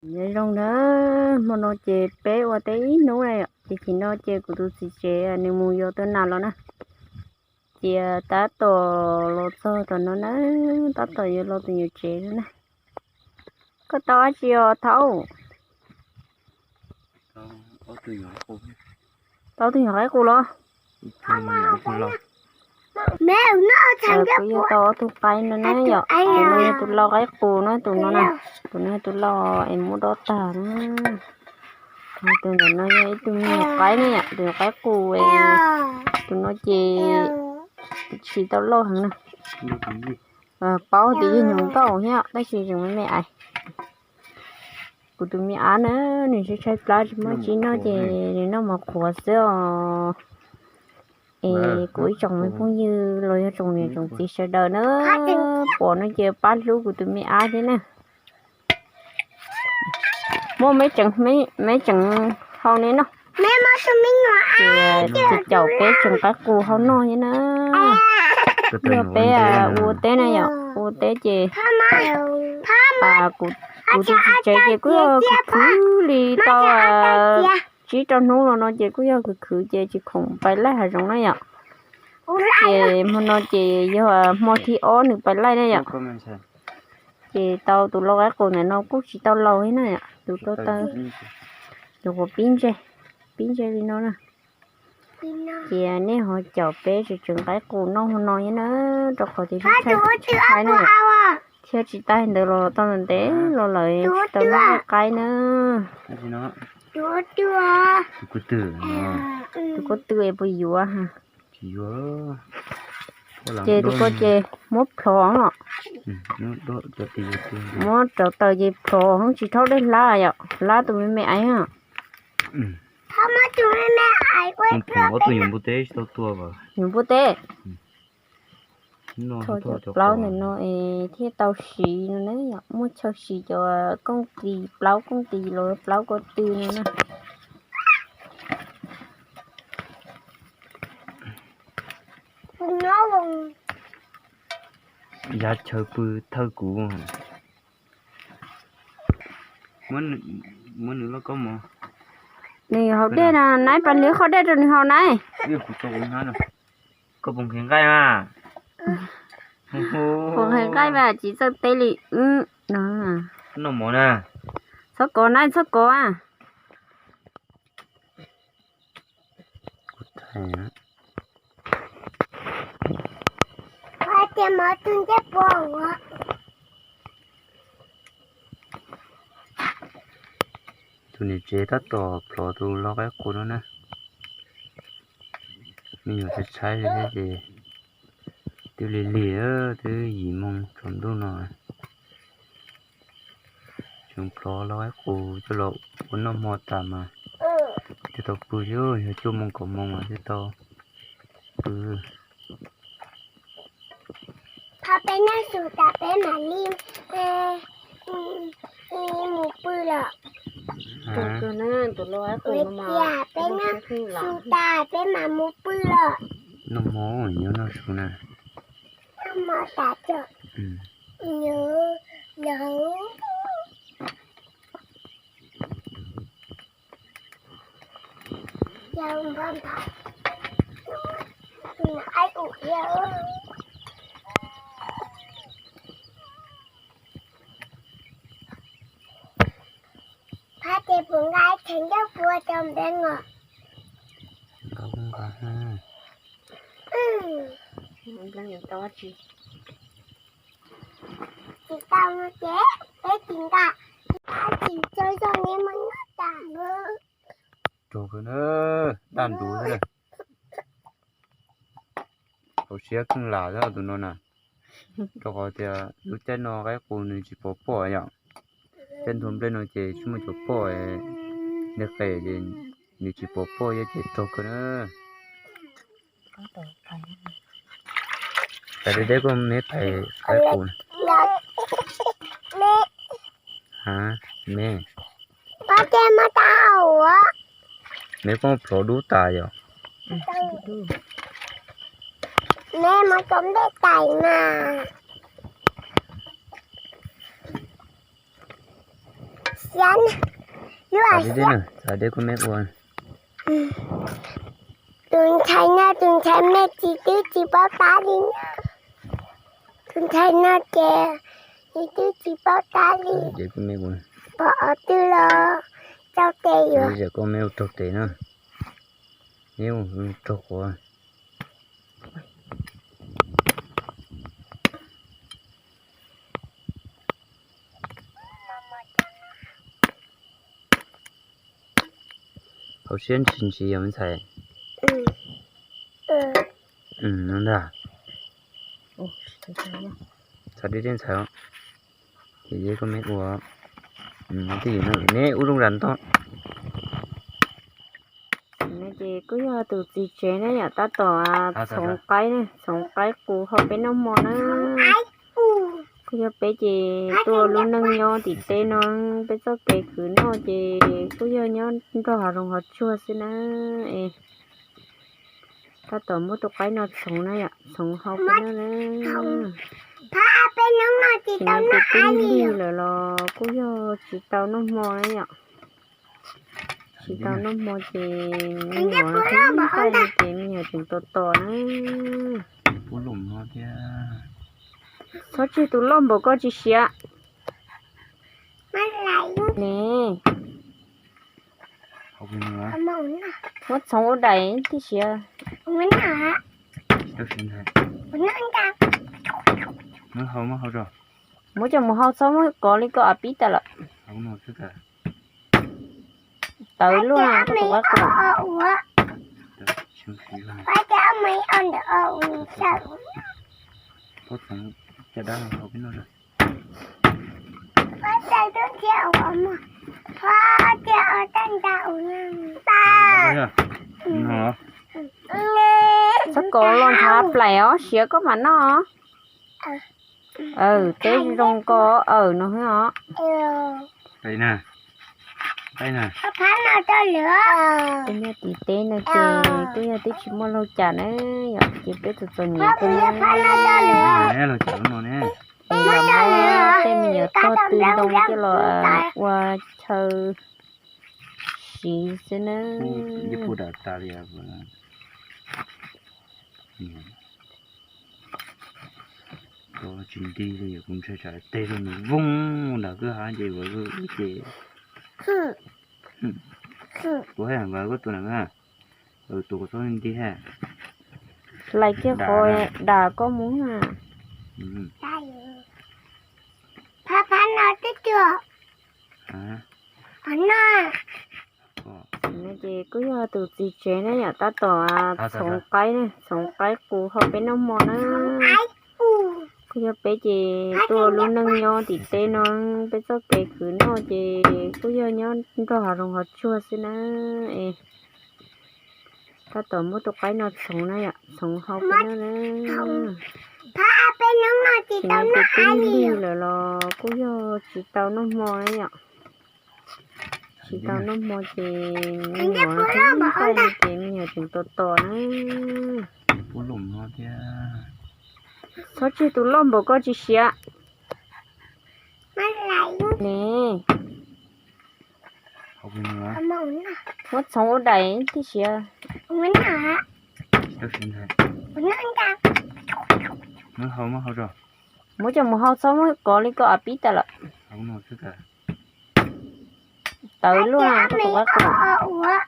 Nyob zoo na, hmo no ces peb ua teb ib hnub na yom, ces chim no ces kuv tus txiv tsev nws mus yos tua nas los na. Ces tab tom los txog tom no na, tab tom yuav los tus nyuam tsev no na. Koj tau dab tsi os thaub? Tau tus nyuam qaib qus los? Kuv yog tau ob tug qaib no na yom, tus no yog tus lau qaib qus na, tus no na, tus no yog tus lau es muab dob tag na. Tus ntawm no yog ib tug me nyuam qaib na yom, tus nyuam qaib qus, tus no ces tsis tau loj heev na. Paub tias yog nyuam nkauj thiab tab sis tseem me me aiv. Kuv tus me ab na, nws tshaib tshaib plab tsis muaj tsi noj ces nws noj mov qhuav xwb os. Es kuv ib tsoom me phooj ywg los yog tsoom niam tsoom txiv sawv daws na, pom no ces pab hlub kuv tus me ab thiab na. Muab me tseem, me tseem hau ne noj. Ces caum peb tseem qaib qus hau noj thiab na. Yog peb ua teb na yom, ua teb ces kuv tus txiv tsev ces kuj yog khwv khwv li tau tsib rau hnub los no ces kuj yog khwv khwv ces tsis khoom pais laij hav zoov na yom. Ces hmo no ces yog hmo thib ob nws pais laij na yom. Ces tau tus lau qaib qus ntawm no kuj tsis tau laus li na, tus tau taw, tus quav pib ntseg, pib ntseg li no na. Ces nej ho caum peb tseem tseem qaib qus noj hmo no thiab na, rau qhov tias tsis tau na, thiab tsis tas ntawd los tau ntev los lawm tsis tau noj qaib na. Tus ko tw es puas yuav? Ces tus ko ces muab plhov, muab rauv taws ces plhov tsis rhaub dej hlab yom, hlab tus me me aiv. Nyuam npua teb, thaum cov plaub ntawm no es thiaj tau siv no na, muaj chaw siv cov kooj tis, plaub kooj tis los plaub ko tw no na. Yav chaw pw thawj kuv. Nws haus dej na, nais pas nws qhov dej rau nws haus nais. Koj puas nqhis nqaij mas? Puas nqhis nqaij mas tsis txawj teb li. Noj mov na. Txhob kov nais, txhob kov. Tus niam tsev tab tom plhov tus lau qaib qus no na. Me nyuam tshaib tshaib li thiab ces twb lig lig, twb yim moo tsaus ntuj no. Tseem plhov lau qaib qus coj los ua noj hmo tas mas thiaj tau pw thiab, yog cuaj moo kaum moo mas thiaj tau pw. Qhov peb noj su tas peb mam li mus pw lawm. Ua cas peb noj su tas peb mam mus pw lawm. Noj hmo yuav noj su na. Noj hmo tas tso. Yog, yog. Phab ces puas nqa cheem dawb pua rau npleeb os? Nqa kuj nqa. Npleeb yuav tau tsi? Tsis tau no ces peb tsis nqa, tsis tso zog ne mas nqa tas npleeb. Rog kawg na, daj ntuv xwb na. Hauv siab kheej lam xwb tus no na. Rau qhov tias lub caij no qaib qus nws tsis pov poj yom. Caij nthua nplej no ces tsis muaj cov poj, nws qes ces nws tsis pov poj thiab ces rog kawg na. Pais deb deb koj me pais qaib qus na. Me, me koj plhov dub tas yom. Me mas cov nplej tais mas. Txav deb deb na, txav deb koj me ua. Tus ntxhais no tus ntxhais me tsis twb tsis paub tab li na. Tus ntxhais no ces nws twb tsis paub tab li. Pom qhov twg los tau tes yuav. Koj me ua raug tes na. Neb ua raug quav. Hauv siab ntsis ntsis yog me ntxhais. No ntag. Txav deb deb ntxhais os. Ces koj me ua. Twj ywm no neb ua zoo zam ntau. Ces kuj yog tus txiv tsev na yom, tab tom txhoov qaib, txhoov qaib qus hau peb noj hmo na. Kuj yog peb ces tuaj lub neej nyob tim teb no, peb txoj kev khwv noj ces kuj yog nyob nrog hav zoov hav tsuag xwb na. Es tab tom muab tus qaib no txhoov na yom, txhoov hau peb noj na. Ces nyob peb twb lig lig lawm los kuj yog tsis tau noj hmo na yom. Tsis tau noj hmo ces me nyuam tseem nqaij ces me nyuam tseem tos tos na. Txhob tseg tus loj npaum koj tsis siav. Ne, muab txhoov ua daim tib siav. Muab coj mus hau txhob muab kov li koj a pib tas lawm. Tawv luaj na koj tus qaib qus. Txhob kov los ntshav plaim os, siav koj mam noj. Aw, teb zoo koj aw no xwb os. Tej nyob tim teb no ces kuj yog twb tsis muaj laug cas na, yog ces peb txom txom nyem kawg na. Es los muab tej me nyuam tog tw ntoo coj los ua chaw siv xwb na. Tsis nti li, kuv ntshai tsam teg rau nws vooj nram kwj ha ces yuav ces. Kuv hais vas koj tus na, tus kuv txhob nti ha. Hlais kiag qhov dam koj mus. Ces kuj yog tus txiv tsev na yom, tab tom txhoov qaib, txhoov qaib qus hau peb noj hmo na. Kuj yog peb ces tuaj lub neej nyob tim teb no, peb txoj kev khwv noj ces kuj yog nyob nrog hav zoov hav tsuag xwb na. Es tab tom muab tus qaib no txhoov na yom, txhoov hau peb noj na. Ces nyob peb twb lig lig lawm los kuj yog tsis tau noj hmo na yom. Tsis tau noj hmo ces me nyuam tseem nqaij ces me nyuam tseem tos tos na. Txhob tseg tus loj npaum koj tsis siav. Ne, muab txhoov ua daim tib siav. Muab coj mus hau txhob muab kov li koj a pib tas lawm. Tawv luaj na koj tus qaib qus.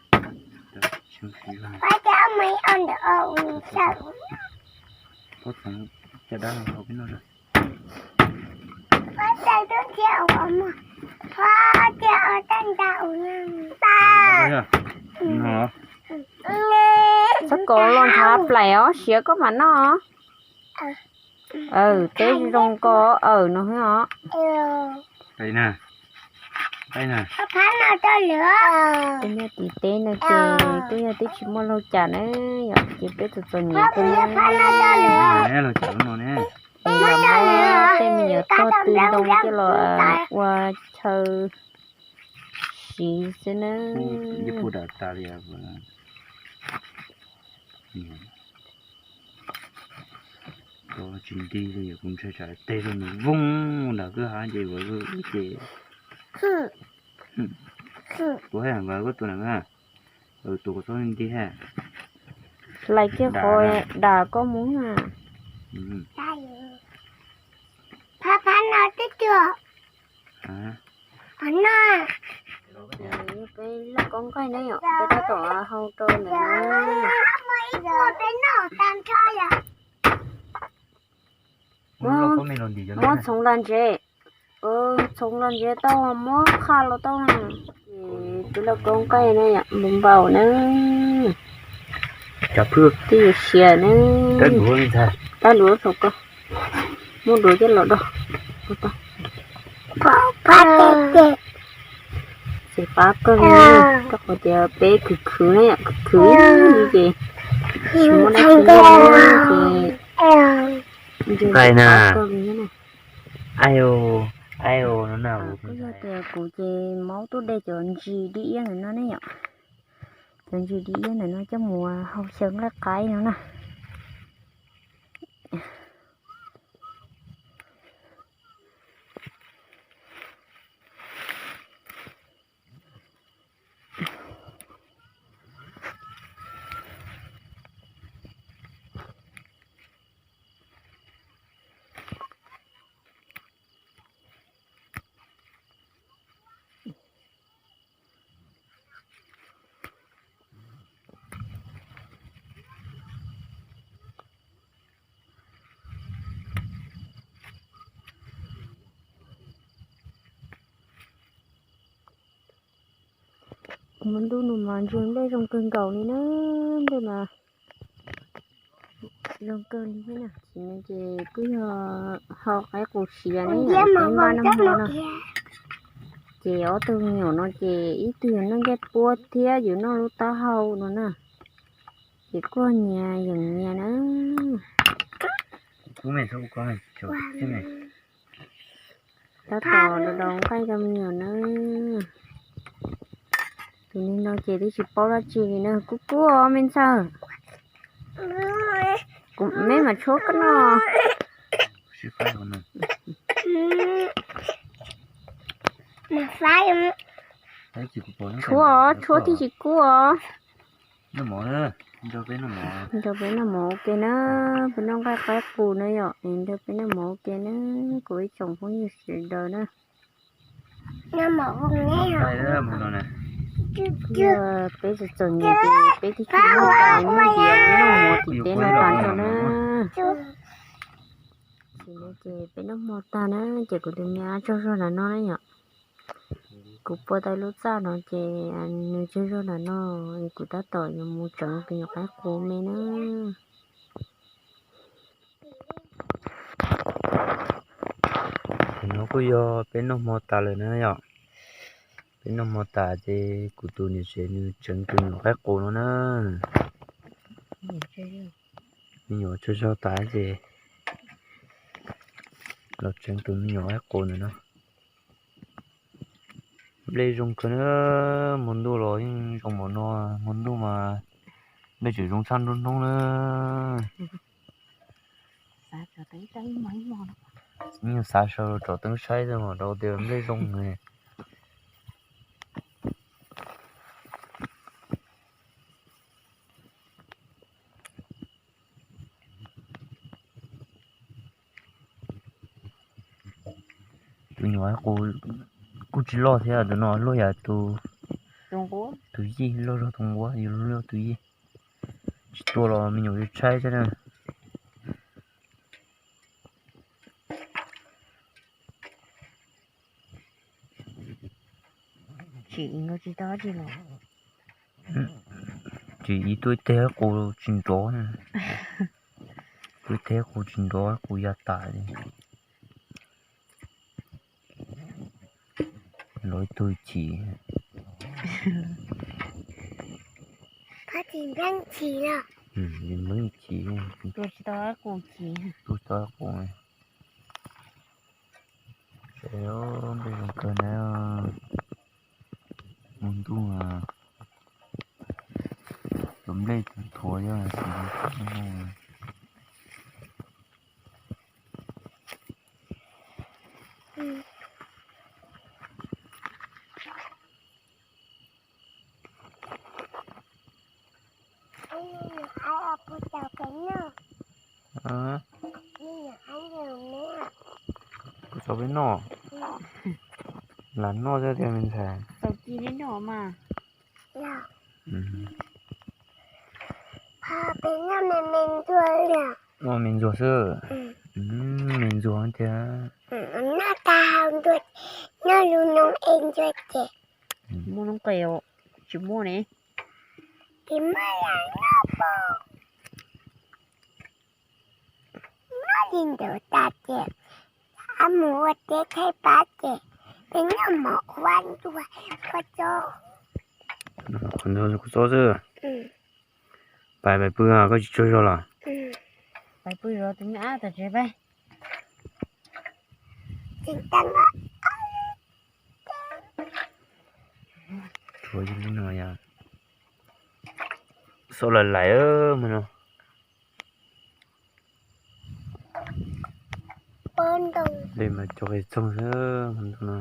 Txhob kov los ntshav plaim os, siav koj mam noj. Aw, teb zoo koj aw no xwb os. Tej nyob tim teb no ces kuj yog twb tsis muaj laug cas na, yog ces peb txom txom nyem kawg na. Es los muab tej me nyuam tog tw ntoo coj los ua chaw siv xwb na. Tsis nti li, kuv ntshai tsam teg rau nws vooj nram kwj ha ces yuav ces. Tus hais nkawd koj tus na, tus kuv txhob nti ha. Hlais kiag qhov dam koj mus na. Phab phab no twb tuag. Peb loj koob nqaij na yom, peb tab tom hau rau ntawm no. Muab txhoov las ntsev, txhoov las ntsev tau muab qha los tau. Ces peb loj koob nqaij na yom, npau npau na. Twb yuav siav na. Tab duav thaum koj muab duav coj los do. Ces pab koj li, rau qhov tias peb khwv khwv na yom, khwv khwv ces tsis muaj dab tsi noj ces ntshe pab koj li na. Kuj yog tias kuv ces maub tuaj de cov ntsis dib iab ntawm no ne yom. Cov ntsis dib iab ntawm no coj mus hau xyaw nqaij qaib no na. Hmo ntuj no mas ntshe nplej zoo kawg nkaus li na, nplej mas zoo kawg li thiab na. Ces kuj yog hau qaib qus siav ne, peb npaj noj hmo no. Ces ob tug me nyuam no ces ib tug yog noj ncej puab thiab yus noj lub taub hau no na. Ces kuj nyias yeem nyias na. Tab tom daus daus nqaij rau me nyuam na. Tus niag no ces twb tsis paub dab tsi li na, kub kub os me ntxawg. Kuv me mas tshuab koj no. Tshuab os, tshuab thiaj tsis kub os. Nrog peb noj mov ua ke na, peb noj nqaij qaib qus na yom, es nrog peb noj mov ua ke na, kuv ib tsoom phooj ywg sawv daws na. Peb txom txom nyem ces peb twb tsis muaj tais muaj diav noj mov tim teb no tas nrho na. Tsis no ces peb noj hmo tag na, ces kuv tus me ab tsaug zog nram no na yom. Kuv pua tau lub txaj no ces nws tsaug zog nram no, kuv tab tom yuav mus tseev tus nyuam qaib qus me na. Ces no kuj yog peb noj hmo tas lawm na yom. Peb noj hmo tas ces kuv tus niam tsev nws tseev tus nyuam qaib qus no na. Me nyuam tsaug zog tas ces los tseev tus me nyuam qaib qus ntawm no. Nplej zoo kawg na, hmo ntuj los yeej zoo npaum no, hmo ntuj mas nplej tseem zoo tshaj nruab hnub na. Yeej xav sawv los tsom teeb saib xwb mas rau tias nplej zoo ne. Tus nyuam qus kuj tsis loj thiab, tus no luaj yam tus, tus yij, loj zog tus nquab, yus luaj tus yij. Tsis tua los me nyuam yuav tshaib thiab na. Tsis ib tuaj ib teg qus tsis nrov, tuaj ib teg qus tsis nrov, qus ya tas li. Los ib tug chim. Npleeb chim, tua tsis tau qus. Nplej zoo kawg na, hmo ntuj, tus nplej tus thuav yog. Kuv txov peb noj. Lam noj xwb tiag me ntxhais. Txaus ci neb noj mas. Noj me ntxuag xwb. Me ntxuag tiag. Noj tag hau ntxuag, noj lub noob es ntxuag ces. Muaj noob qes tsis muaj ne. Ces muaj lam noj pom. Noj li ntawd tas ces, ab mus ua teb thaij pab ces, peb noj mov ua ntxuag ua tso. Qhov ntxuag kuv txob xwb. Pais, pais pw, koj tsis tsaug zog los? Pais pw zov tus me ab tom tsev peb. Tsis tau. Tshuav li no yog xob lais lais mas no. Peb mas cov qis txoog xwb no.